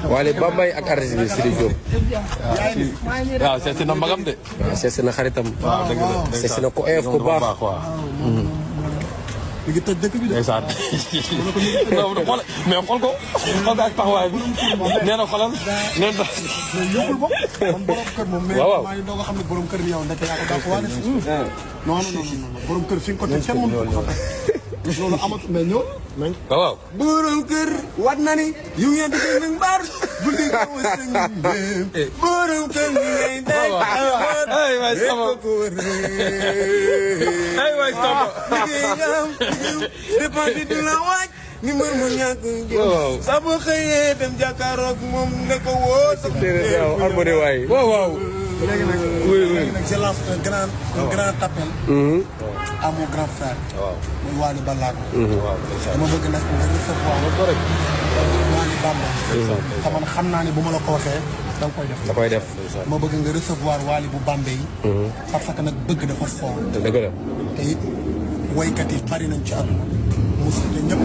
Wally Bambey ak artiste bi Sidi Diop. waaw seet si na magam de. waaw seet si na xaritam. waaw dëgg la seet si na ko eef ku baax. mi ngi toj dëkk bi de. ndeysaan. mais xool ko. xool ko ak taxawaay bi. nee na xoolal. nee na. mais yóbbul bopp. man borom kër moom. mais maa ngi doog a xam ne borom kër bi yow ndeke yaa ko daa ko waane si. non borom kër fi nga ko teg kenn mënu ko xam. loolu amatu mais ñëw. waaw. borom kër wat na ni. yu ngeen di déglu mbaar. bu dee ko sëñ bi. borom kër gi ngay day. ay waay sama. ay waay sama. dépense du la waaj. ni mër mu ñàkk waaw. saa boo xëyee dem jàkkaaroog moom ne ko woo. waaw harmonie waay. waaw waaw. léegi nag je lance un grand appel. à mon grand frère. waaw. muy Wally Ballago. waaw. dama bëgg nag nga recevoir Wally Bambey. te man xam naa ne bu ma la ko waxee da nga koy def. da koy def. ma bëgg nga recevoir Wally bu Bambey. parce que nag bëgg dafa fort. dëgg la. te it woykat yi bari nañ ci àdduna. mosu te ñëpp.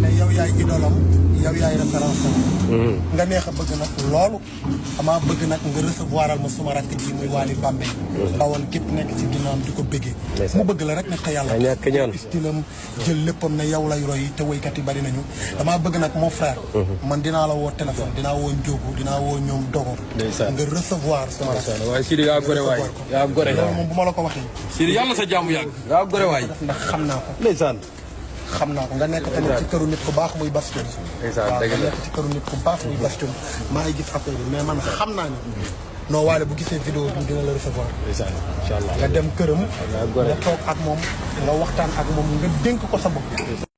te yow yaay idolam yow yaay référence am. nga neex a bëgg nag loolu. amaa bëgg nag nga recevoiral ma suma rakk ji muy Wally Bambey. bawal képp nekk ci ginnaawam di ko bëggee. mu bëgg la rek nag te yàlla. ñàkk ñaan stilam jël léppam ne yow lay roy te woykat yi bari nañu. damaa bëgg nag mon frère. man dinaa la woo téléphone dinaa woo Ndiogu dinaa woo ñoom Dogo. nga recevoir suma rakk. waaye Sidi yaa gore waay. yaa gore. loolu moom bu ma la ko waxee. Sidi yàlla na sa jàmm yàgg. yaa gore waay. ndax xam naa ko. ndeysaan. xam naa ko nga nekk tamit ci këru nit ku baax muy bastion. ndeysaan dëgg la nga nekk ci këru nit ku baax muy bastion. maa ngi gis affaire bi mais man xam naa ne. non Wally bu gisee vidéo bi dina la recevoir. ndeysaan incha allah. nga dem këram. nga toog ak moom nga waxtaan ak moom nga dénk ko sa bopp.